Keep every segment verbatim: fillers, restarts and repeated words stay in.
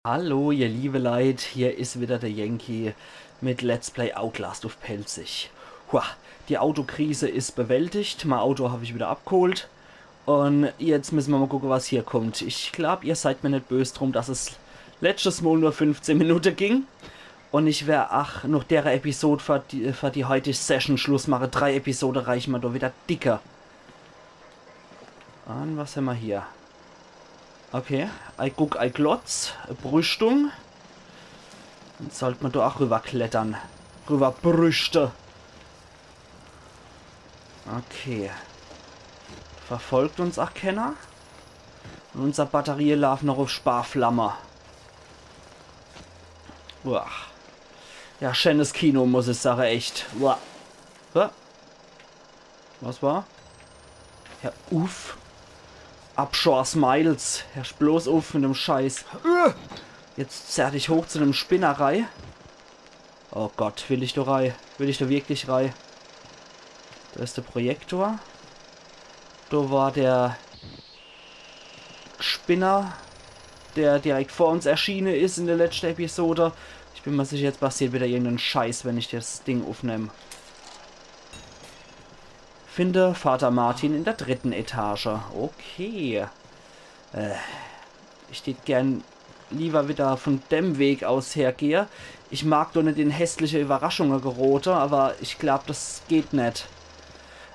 Hallo, ihr liebe Leit, hier is wieder der Yankee mit Let's Play Outlast uff Pälzisch. Hua, die Autokrise is bewältigt, mei Auto hab ich wieder abgeholt. Un jetzt misse mer mol gucke, was hier kummt. Ich glaab, ihr seid mer net bös drum, dass es letschtes Mol nur fünfzehn Minute ging. Un ich wer ach noch dere Episod für die, für die heutige Session Schluss mache. Drei Episode reiche mer do wieder dicke. Un was hämmer hier? Okay, ei Guck, ei Glotz, Brüstung. Dann sollt mer do ach rüberklettere. Rüberbrüschte. Okay. Verfolgt uns ach kenner. Un unser Batterie laaft noch uff Sparflamme. Uah. Ja, scheenes Kino, muss ich sage, echt. Uah. Hä? Was war? Ja, uff. Abschor Smiles. Hersch bloß uff mit dem Scheiß. Äh! Jetzt zerr ich hoch zu dem Spinner rei. Oh Gott, will ich do rei? Will ich do wirklich rei? Do is der Projektor. Do war der Spinner, der direkt vor uns erschiene is in der letschte Episode. Ich bin mer sicher, jetzt passiert wieder irgenden Scheiß, wenn ich das Ding uffnemm. Finde Vater Martin in der dritten Etage. Okay. Äh, ich tät gern lieber wieder von dem Weg aus hergehe. Ich mag doch net in hässliche Überraschunge gerote, aber ich glaab, das geht net.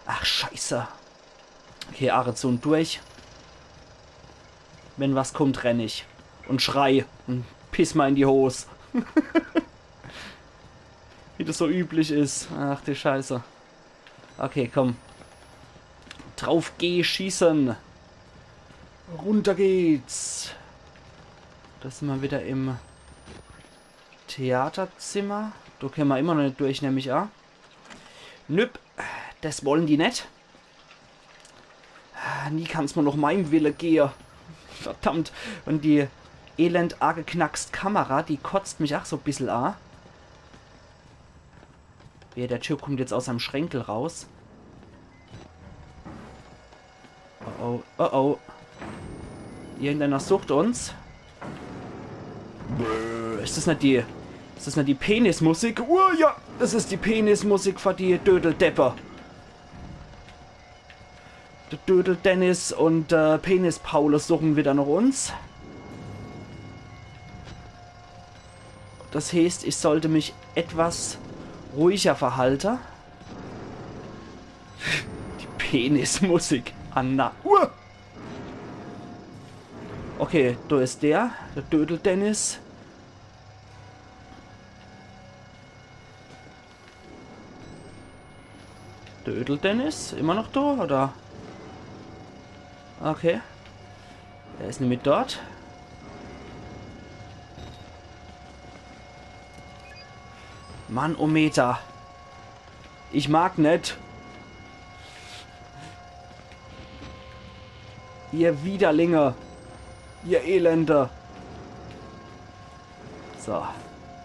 Ach, Scheiße. Okay, Arezun durch. Wenn was kummt, renn ich. Un schrei. Un piss mer in die Hos. Wie das so üblich is. Ach du Scheiße. Okay, komm. Drauf geh, schießen. Runter geht's. Do sin mer wieder im Theaterzimmer. Do kenne mer immer noch net durch, nemm ich a. Nüpp, das wollen die net. Nie kann's mer noch meim Wille gehe. Verdammt, un die elend ageknackst Kamera, die kotzt mich ach so bissel a. Wer, der Typ kummt jetzt aus seinem Schränkel raus. Oh oh, oh oh. Irgendeiner sucht uns. Bäh, is das net die, is das net die Penismusik? Oh ja, das is die Penismusik für die Dödeldeppe. Der Dödel Dennis un, äh, Penis Paulus suchen wieder noch uns. Das heeßt, ich sollte mich etwas ruhiger verhalte. Die Penismusik. Anna. Uah! Okay, do is der. Der Dödel Dennis. Dödel Dennis? Immer noch do, oder? Okay. Er is nämlich dort. Mann, oh Meter. Ich mag net. Ihr Widerlinge. Ihr Elende. So.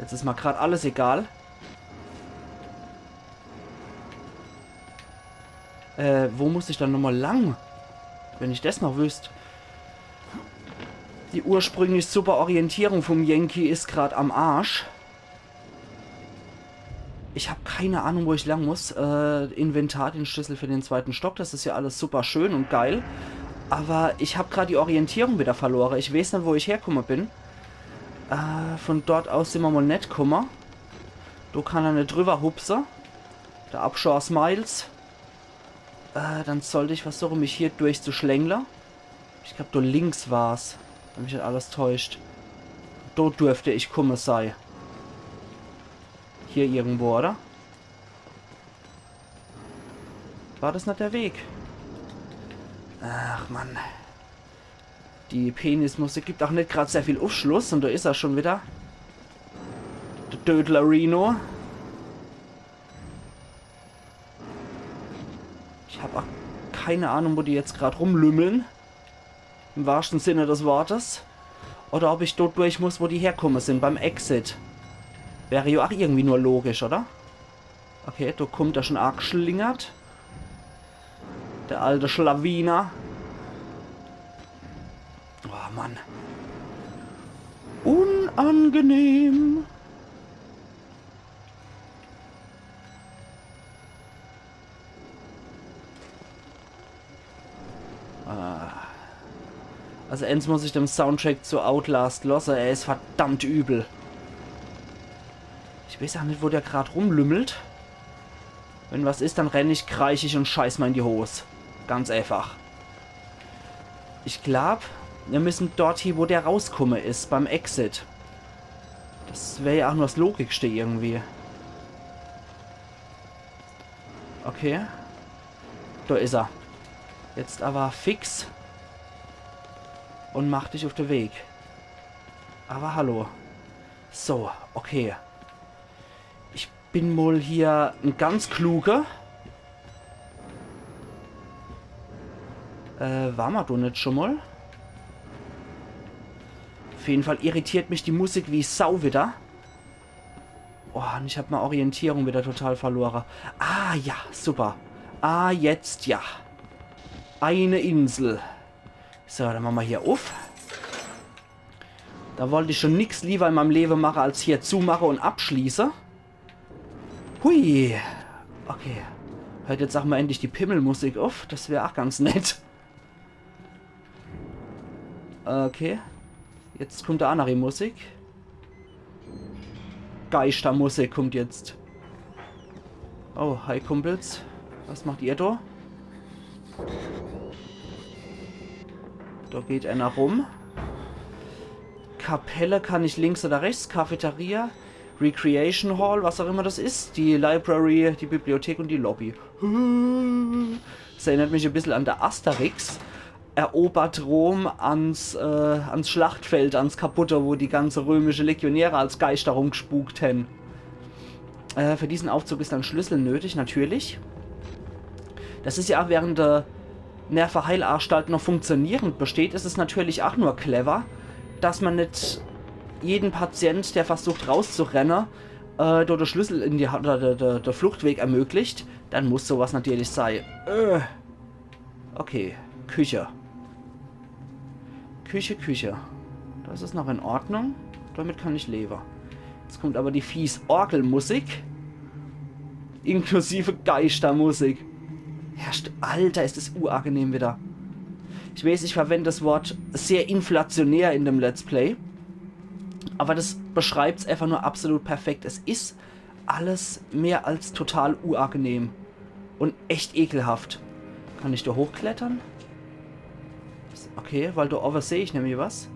Jetzt is mer grad alles egal. Äh, wo muss ich dann nochmal lang? Wenn ich des noch wüsst. Die ursprünglich super Orientierung vom Yankee is grad am Arsch. Ich hab keine Ahnung, wo ich lang muss. Äh, Inventar, den Schlüssel für den zweiten Stock, das is ja alles super schön und geil. Aber ich hab grad die Orientierung wieder verlore. Ich weeß net, wo ich herkumme bin. Äh, von dort aus simmer mal net kumme. Do kann er net drüber hupse. Der Abschor Smiles. Äh, dann sollt ich versuche, mich hier durchzuschlängle. Ich glaub, do links war's, wenn mich net alles täuscht. Do dürft ich kumme sei. Hier irgendwo, oder? War das net der Weg? Ach, Mann. Die Penismusik gibt auch net grad sehr viel Uffschluss und do is er schon wieder. Der Dödler Reno. Ich hab auch keine Ahnung, wo die jetzt grad rumlümmeln. Im wahrsten Sinne des Wortes. Oder ob ich dort durch muss, wo die herkumme sind, beim Exit. Wäre ja auch irgendwie nur logisch, oder? Okay, do kummt er schon arg schlingert. Der alte Schlawiner. Oh, Mann. Un angenehm. Ah. Also ens muss ich dem Soundtrack zu Outlast losse, er is verdammt übel. Ich weeß ach net, wo der grad rumlümmelt. Wenn was is, dann renn ich kreischig und scheiß mer in die Hos. Ganz eifach. Ich glaub, mir müssen dort hie, wo der rauskumme is, beim Exit. Das wär ja ach nur das Logischste irgendwie. Okay. Do is er. Jetzt aber fix. Und mach dich auf de Weg. Aber hallo. So, okay. Ich bin wohl hier en ganz Kluge. Äh, war ma do net schon mal? Auf jeden Fall irritiert mich die Musik wie Sau wieder. Oh, und ich hab mei Orientierung wieder total verlore. Ah, ja, super. Ah, jetzt ja. Eine Insel. So, dann mache ma hier uff. Da wollt ich schon nix lieber in meinem Lewe mache, als hier zumache und abschließe. Hui. Okay. Hört jetzt ach mal endlich die Pimmelmusik uff. Das wär ach ganz nett. Okay. Jetzt kommt die annere Musik. Geischtermusik kommt jetzt. Oh, hi Kumpels. Was macht ihr do? Do geht einer rum. Kapelle kann ich links oder rechts. Cafeteria, Recreation Hall, was auch immer das is. Die Library, die Bibliothek und die Lobby. Das erinnert mich e bissel an der Asterix. Erobert Rom ans, äh, ans Schlachtfeld, ans Kaputte, wo die ganze römische Legionäre als Geister rumgespukt hen. Äh, für diesen Aufzug is en Schlüssel nötig, natürlich. Das is ja ach während der Nervenheilanstalt noch funktionierend besteht, is es natürlich ach nur clever, dass man net jeden Patient, der versucht rauszurenne, äh, do de Schlüssel in die Hand oder de, de, de Fluchtweg ermöglicht. Dann muss sowas natürlich sei. Äh. Okay, Küche. Küche, Küche. Das is noch in Ordnung. Damit kann ich lewe. Jetzt kommt aber die fies Orgelmusik. Inklusive Geischtermusik. Herrscht, Alter, is das uagenehm wieder. Ich weeß, ich verwend das Wort sehr inflationär in dem Let's Play. Aber das beschreibt's einfach nur absolut perfekt. Es is alles mehr als total uagenehm. Und echt ekelhaft. Kann ich do hochklettern? Okay, weil do owwe seh ich nämlich was.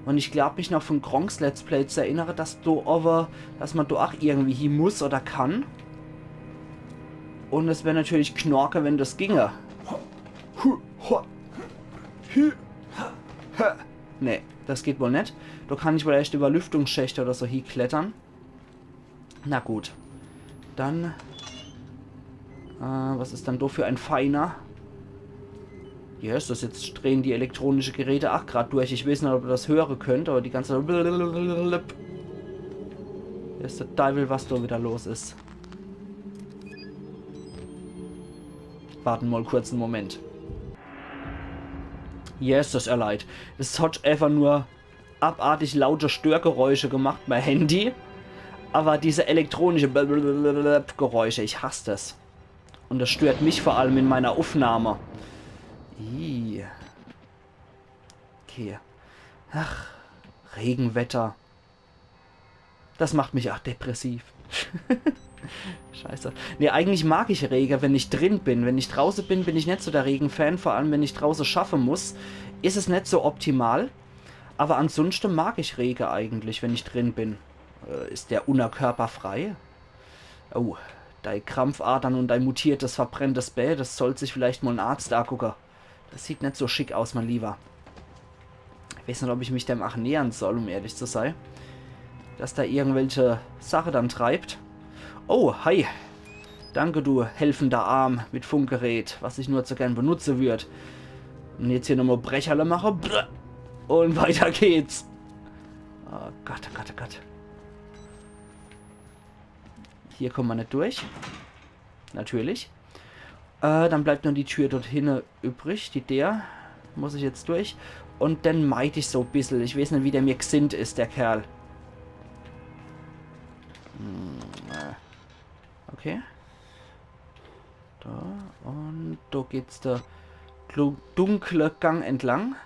Und ich glaub mich noch von Gronks Let's Play zu erinnere, dass do owwe, dass man do ach irgendwie hie muss oder kann. Und es wär natürlich knorke, wenn das ginge. Nee, das geht wohl net. Do kann ich wohl echt über Lüftungsschächte oder so hie klettern. Na gut. Dann. Äh, was is dann do für en Feiner? Yes, das jetzt drehen die elektronische Geräte ach grad durch. Ich weeß net, ob ihr das höre könnt, aber die ganze Zeit. Weeß de Deiwel, was do wieder los is. Warten mal kurz en Moment. Yes, das erleid. Es hat einfach nur abartig laute Störgeräusche gemacht, mein Handy. Aber diese elektronische Blablabla-Geräusche, ich hasse das. Und das stört mich vor allem in meiner Aufnahme. Ih. Okay. Ach, Regenwetter. Das macht mich ach depressiv. Scheiße. Nee, eigentlich mag ich Rege, wenn ich drin bin. Wenn ich drauße bin, bin ich net so der Regenfan. Vor allem, wenn ich drauße schaffe muss, is es net so optimal. Aber ansunschte mag ich Rege eigentlich, wenn ich drin bin. Äh, is der Unnerkörper frei? Oh, dei Krampfadern und dei mutiertes, verbrenntes Bä, das sollt sich vielleicht mal en Arzt agucke. Das sieht net so schick aus, mein Lieber. Ich weeß net, ob ich mich dem ach nähern soll, um ehrlich zu sei. Dass der irgendwelche Sache dann treibt. Oh, hi. Danke, du helfender Arm mit Funkgerät, was ich nur zu gern benutze würd. Und jetzt hier nochmal Brecherle mache. Brr. Und weiter geht's. Oh Gott, oh Gott, oh Gott. Hier komme ma net durch. Natürlich. Äh, dann bleibt nur die Tür dort hinne übrig. Die der muss ich jetzt durch. Und den meid ich so bissel. Ich weeß net, wie der mir gsinnt is, der Kerl. Hm, äh. Okay. Do. Un do geht's de glu- dunkle Gang entlang.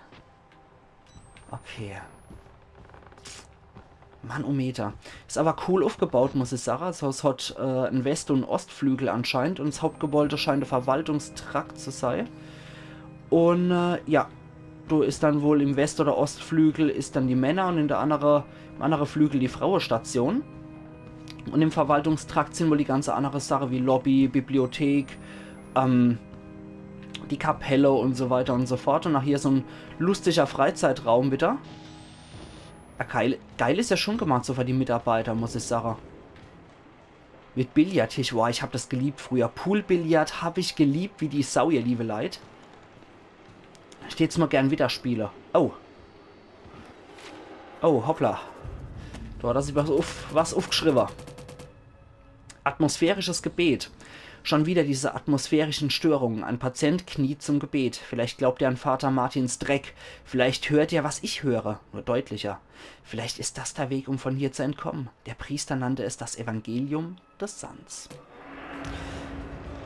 Okay. Mannometer. Is awwer cool uffgebaut, muss ich sage. Also es hat äh, en West- un Ostflügel anscheinend un 's Hauptgebäude scheint de Verwaltungstrakt zu sei. Un äh, ja, do is dann wohl im West- oder Ostflügel is dann die Männer un in de annere, im annere Flügel die Frauestation. Un im Verwaltungstrakt sin wohl die ganze annere Sache wie Lobby, Bibliothek, ähm, die Kapelle un so weiter un so fort. Un ach hier so en lustiger Freizeitraum widder. Ja, geil, geil is ja schon gemacht so für die Mitarbeiter, muss ich sage. Mit Billardtisch, boah, ich hab das geliebt früher. Poolbillard hab ich geliebt wie die Sau, ihr liebe Leit. Ich dät's mol gern widder spiele. Oh. Oh, hoppla. Do hat er sich was uff, was uffgeschriwwe. Atmosphärisches Gebet. Schon wieder diese atmosphärischen Störungen. Ein Patient kniet zum Gebet. Vielleicht glaubt er an Vater Martins Dreck. Vielleicht hört er, was ich höre. Nur deutlicher. Vielleicht ist das der Weg, um von hier zu entkommen. Der Priester nannte es das Evangelium des Sands.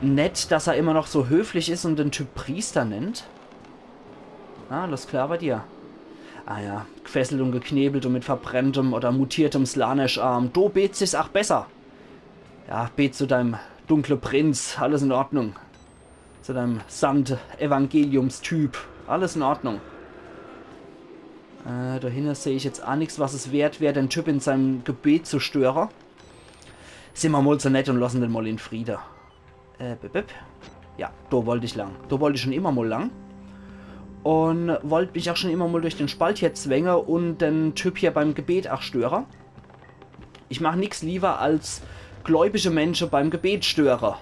Nett, dass er immer noch so höflich is un den Typ Priester nennt. Ah, alles klar bei dir. Ah ja, gfesselt un geknebelt un mit verbrenntem oder mutiertem Slaanesh-Arm. Do bet sich's ach besser. Ja, bet zu deinem dunkle Prinz. Alles in Ordnung. Zu deinem Sand-Evangeliumstyp. Alles in Ordnung. Äh, do hinne seh ich jetzt ach nix, was es wert wär, den Typ in seinem Gebet zu störe. Sin mer mol so nett un lassen den mol in Friede. Äh, bip, bip. Ja, do wollt ich lang. Do wollt ich schon immer mol lang. Un wollt mich ach schon immer mol durch den Spalt hier zwänge un den Typ hier beim Gebet ach störe. Ich mach nix liewer als gläubische Mensche beim Gebet störe.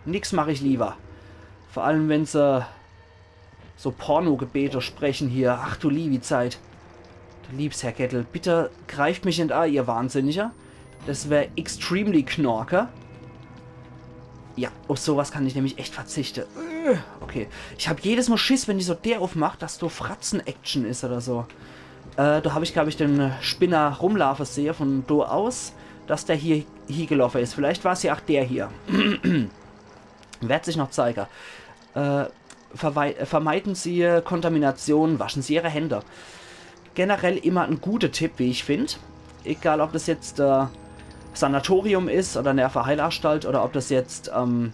Nix mach ich liewer. Vor allem, wenn se so Pornogebete sprechen hier. Ach du liewi Zeit. Du liebs Herr Gettel, bitte greift mich net a, ihr Wahnsinniger. Das wär extremely knorke. Ja, uff sowas kann ich nämlich echt verzichte. Äh, okay. Ich hab jedes Mol Schiss, wenn die so Deer uffmacht, dass do Fratzen-Action is oder so. Äh, do hab ich, glaub ich, den Spinner rumlaafe sehe von do aus, dass der hier hiegelaafe is. Vielleicht war's ja ach der hier. Werd sich noch zeige. Äh, verwei- äh, vermeiden Sie äh, Kontamination, waschen Sie Ihre Hände. Generell immer en guter Tipp, wie ich find. Egal, ob das jetzt äh, Sanatorium is oder Nervenheilanstalt oder ob das jetzt, ähm,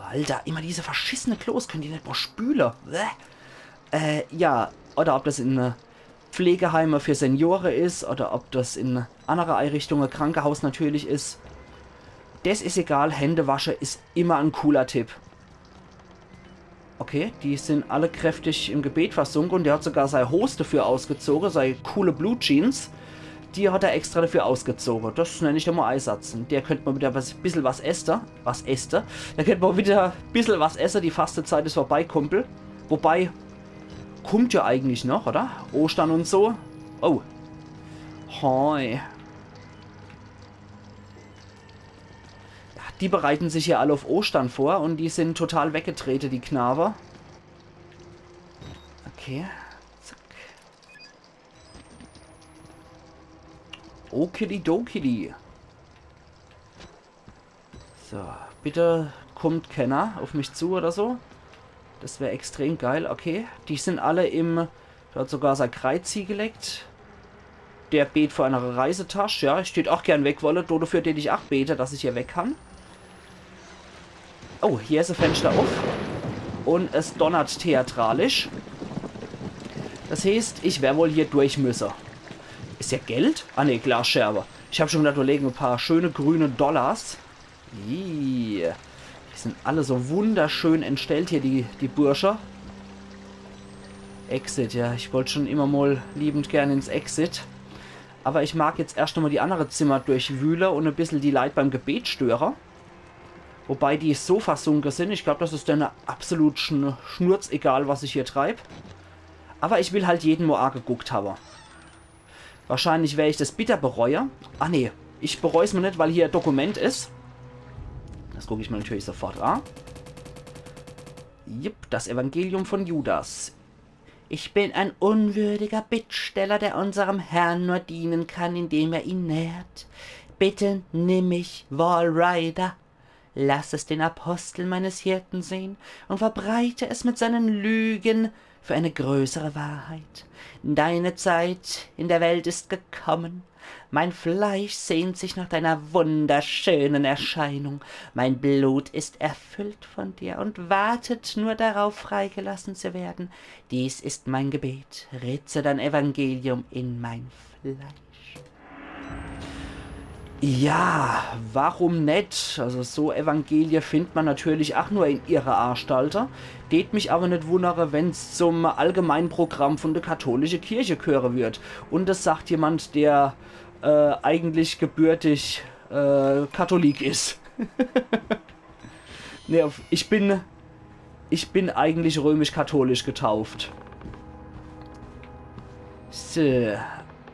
Alter, immer diese verschissene Klos, können die net mol spüle? Bäh. Äh, ja, oder ob das in äh, Pflegeheime für Seniore is oder ob das in annere Einrichtunge, Krankehaus natürlich is. Des is egal, Händewasche is immer en cooler Tipp. Okay, die sin alle kräftig im Gebet versunke un der hat sogar sei Hos dafür ausgezoge, sei coole Blue Jeans. Die hat er extra dafür ausgezoge. Das nenn ich doch mol Eisatzen. Der könnt mol wieder was, bissel was esse. Was esse? Der könnt mol wieder bissel was esse. Die Fastezeit is vorbei, Kumpel. Wobei, kummt ja eigentlich noch, oder? Ostern un so. Oh. Hoi. Ja, die bereiten sich hier alle uff Ostern vor un die sin total weggetrete, die Knabe. Okay. Zack. Okididokidi. So, bitte kummt kenner uff mich zu oder so. Das wär extrem geil, okay. Die sin alle im... Der hat sogar sei Kreiz hiegelegt. Der bet vor einer Reisetasch, ja. Ich tät ach gern weg wolle. Do dafür tät ich ach bete, dass ich hier weg kann. Oh, hier is e Fenster uff. Un es donnert theatralisch. Das heeßt, ich wer wohl hier durch müsse. Is ja Geld? Ah ne, Glasscherbe. Ich hab schon gedacht, do legen e paar schöne grüne Dollars. Ih, die sin alle so wunderschön entstellt hier, die, die Bursche. Exit, ja, ich wollt schon immer mol liebend gern ins Exit. Aber ich mag jetzt erscht nochmol die annere Zimmer durchwühle un e bissel die Leit beim Gebet störe. Wobei die so versunke sin, ich glaub, das is denne absolut schn schnurzegal, was ich hier treib. Aber ich will halt jeden mol ageguckt habe. Wahrscheinlich wer ich das bitter bereue. Ah nee, ich bereu's mol net, weil hier e Dokument is. Das guck ich mir natürlich sofort a. Jupp, das Evangelium von Judas. Ich bin ein unwürdiger Bittsteller, der unserem Herrn nur dienen kann, indem er ihn nährt. Bitte nimm mich, Walrider. Lass es den Apostel meines Hirten sehen und verbreite es mit seinen Lügen für eine größere Wahrheit. Deine Zeit in der Welt ist gekommen. Mein Fleisch sehnt sich nach deiner wunderschönen Erscheinung. Mein Blut ist erfüllt von dir und wartet nur darauf, freigelassen zu werden. Dies ist mein Gebet. Ritze dein Evangelium in mein Fleisch. Ja, warum net? Also so Evangelie findt man natürlich ach nur in ihrer Anstalte. Tät mich aber net wunnere, wenn's zum Allgemeinprogramm von der katholische Kirche gehöre würd. Und das sagt jemand, der äh, eigentlich gebürtig äh, Katholik is. Nee, ich bin, ich bin eigentlich römisch-katholisch getauft. So.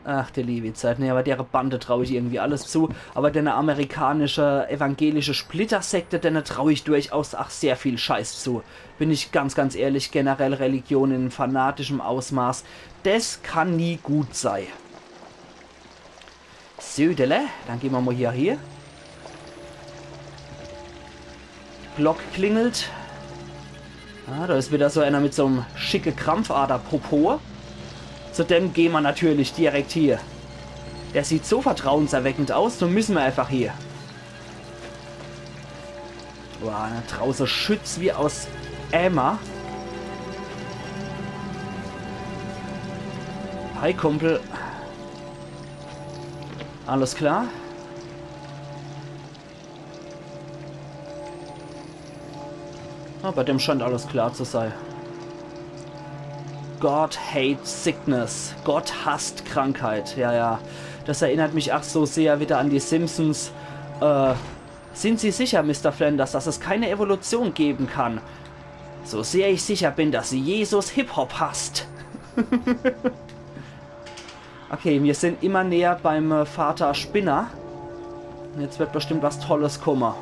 Ach, die liebe Zeit. Nee, aber dere Bande trau ich irgendwie alles zu. Aber dene amerikanische evangelische Splittersekte, dene trau ich durchaus ach sehr viel Scheiß zu. Bin ich ganz, ganz ehrlich, generell Religion in fanatischem Ausmaß, des kann nie gut sei. Södele, dann gehn mer mo hier, hier. Glock klingelt. Ah, da is wieder so einer mit so'm schicke Krampfader-Popo. Zu dem gehn mer natürlich direkt hier. Der sieht so vertrauenserweckend aus, do müssen mer einfach hier. Boah, do drauße schütt's wie aus Eimer. Hi, Kumpel. Alles klar? Ah, bei dem scheint alles klar zu sei. God hates sickness. Gott hasst Krankheit. Ja, ja. Das erinnert mich ach so sehr wieder an die Simpsons. Äh, sind Sie sicher, Mister Flanders, dass es keine Evolution geben kann? So sehr ich sicher bin, dass Jesus Hip-Hop hasst. Okay, mir sind immer näher beim äh, Vater Spinner. Jetzt wird bestimmt was Tolles kommen.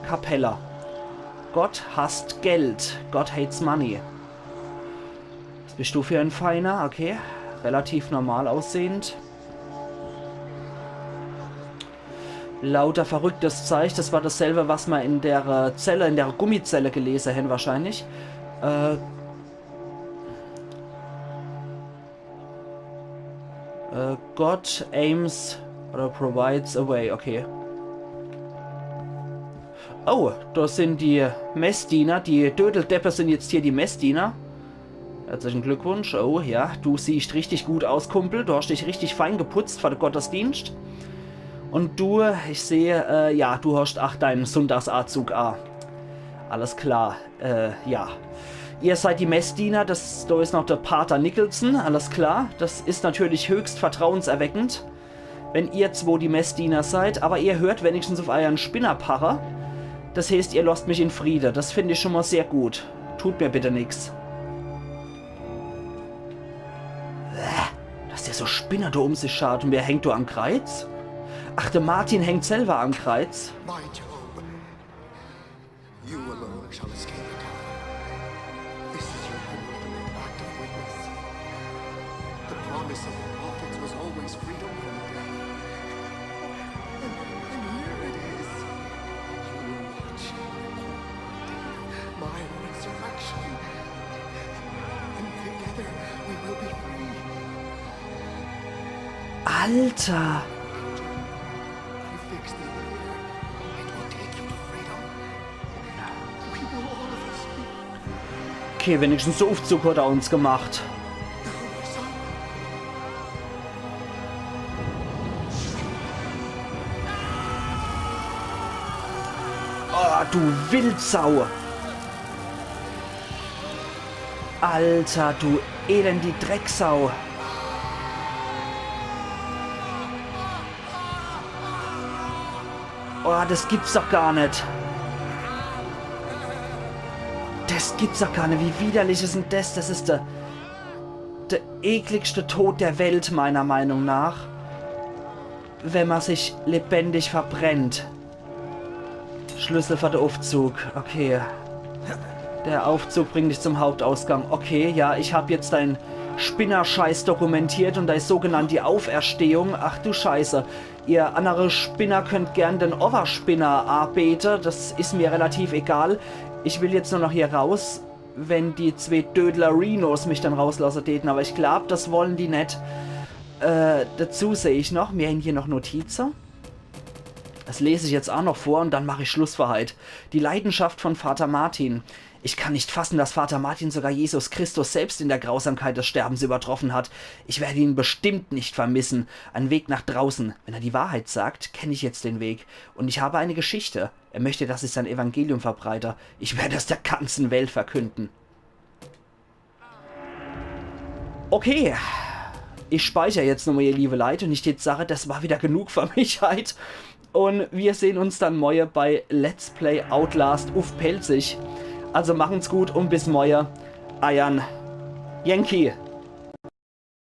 Kapelle. Gott hasst Geld. God hates money. Was bist du für ein Feiner? Okay. Relativ normal aussehend. Lauter verrücktes Zeich, das war dasselbe, was mer in der äh, Zelle, in der Gummizelle gelesen haben wahrscheinlich. Äh, Äh, God aims oder provides a way, okay. Oh, das sind die Messdiener. Die Dödeldeppe sind jetzt hier die Messdiener. Herzlichen Glückwunsch. Oh ja, du siehst richtig gut aus, Kumpel. Du hast dich richtig fein geputzt für den Gottesdienst. Und du, ich sehe, äh, ja, du hast ach deinen Sonntagsazug a. Alles klar. Äh, ja. Ihr seid die Messdiener, das, da is noch der Pater Nicholson, alles klar. Das is natürlich höchst vertrauenserweckend, wenn ihr zwo die Messdiener seid, aber ihr hört wenigstens auf euren Spinnerpache. Das heißt, ihr lasst mich in Friede. Das find ich schon mal sehr gut. Tut mir bitte nix. Bäh, dass der so Spinner da um sich schart. Und wer hängt da am Kreuz? Ach, der Martin hängt selber am Kreuz. My Job. You alone shall escape the coffin. This is your penultimate act of witness. The promise of the prophets was always freedom from death. And, and here it is. You will watch and record my resurrection. And together we will be free. Alter! You fix the elevator. It will take you to freedom. We will all of us be Okay, wenigstens so Aufzug hat er uns gemacht. Oh, du Wildsau! Alter, du elendi Drecksau! Oh, das gibt's doch gar net. Das gibt's doch gar net. Wie widerlich is denn das? Das is der, der ekligste Tod der Welt, meiner Meinung nach. Wenn man sich lebendig verbrennt. Schlüssel für den Aufzug. Okay. Der Aufzug bringt dich zum Hauptausgang. Okay, ja, ich hab jetzt dein Spinnerscheiß dokumentiert und dei sogenannte Auferstehung. Ach du Scheiße. Ihr annere Spinner könnt gern den Overspinner abete. Das is mir relativ egal. Ich will jetzt nur noch hier raus, wenn die zwee Dödler Rhinos mich dann rauslasse täten. Aber ich glaub, das wollen die net. Äh, dazu seh ich noch, mir hän hier noch Notize. Das lese ich jetzt auch noch vor und dann mach ich Schluss für heit. Die Leidenschaft von Vater Martin. Ich kann nicht fassen, dass Vater Martin sogar Jesus Christus selbst in der Grausamkeit des Sterbens übertroffen hat. Ich werde ihn bestimmt nicht vermissen. Ein Weg nach draußen. Wenn er die Wahrheit sagt, kenne ich jetzt den Weg. Und ich habe eine Geschichte. Er möchte, dass ich sein Evangelium verbreite. Ich werde es der ganzen Welt verkünden. Okay. Ich speicher jetzt nochmal, ihr liebe Leit, und ich tät sache, das war wieder genug für mich heit. Und wir sehen uns dann morje bei Let's Play Outlast uff Pälzisch. Also machen's gut und bis morje. Eiern Yankee.